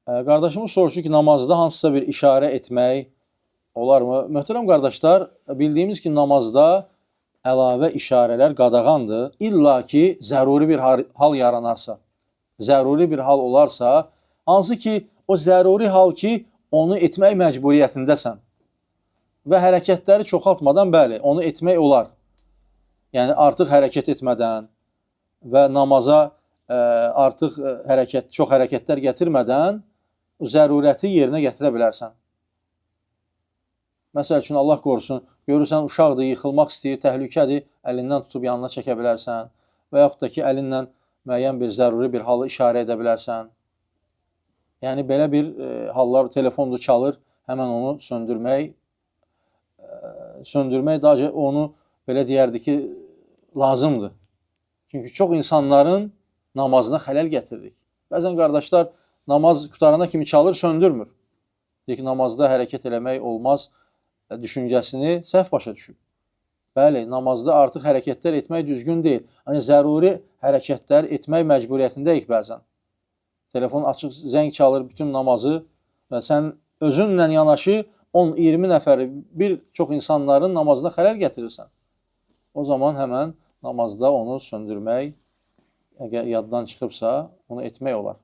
Qardaşımız soruşur ki, namazda hansısa bir işarə etmək olarmı? Möhtərəm qardaşlar, bildiyimiz ki, namazda əlavə işarələr qadağandır. İlla ki, zəruri bir hal yaranarsa, zəruri bir hal olarsa, hansı ki, o zəruri hal ki, onu etmək məcburiyyətindəsən və hərəkətləri çoxaltmadan, bəli, onu etmək olar. Yəni, artıq hərəkət etmədən və namaza artıq çox hərəkətlər gətirmədən o zərurəti yerinə gətirə bilərsən. Məsəl üçün, Allah qorusun, görürsən, uşaqdır, yıxılmaq istəyir, təhlükədir, əlindən tutub yanına çəkə bilərsən və yaxud da ki, əlinlə müəyyən bir zəruri bir halı işarə edə bilərsən. Yəni, belə bir hallar, telefondur, çalır, həmən onu söndürmək daha onu belə deyərdi ki, lazımdır. Çünki çox insanların namazına xələl gətiririk. Bəzən qardaşlar namaz qutarana kimi çalır, söndürmür. Deyir ki, namazda hərəkət eləmək olmaz düşüncəsini səhv başa düşüb. Bəli, namazda artıq hərəkətlər etmək düzgün deyil. Yəni, zəruri hərəkətlər etmək məcburiyyətindəyik bəzən. Telefon açıq, zəng çalır bütün namazı və sən özünlə yanaşı 10-20 nəfəri bir çox insanların namazına xələl gətirirsən. O zaman həmən namazda onu söndürmək, əgər yaddan çıxıbsa, onu etmək olar.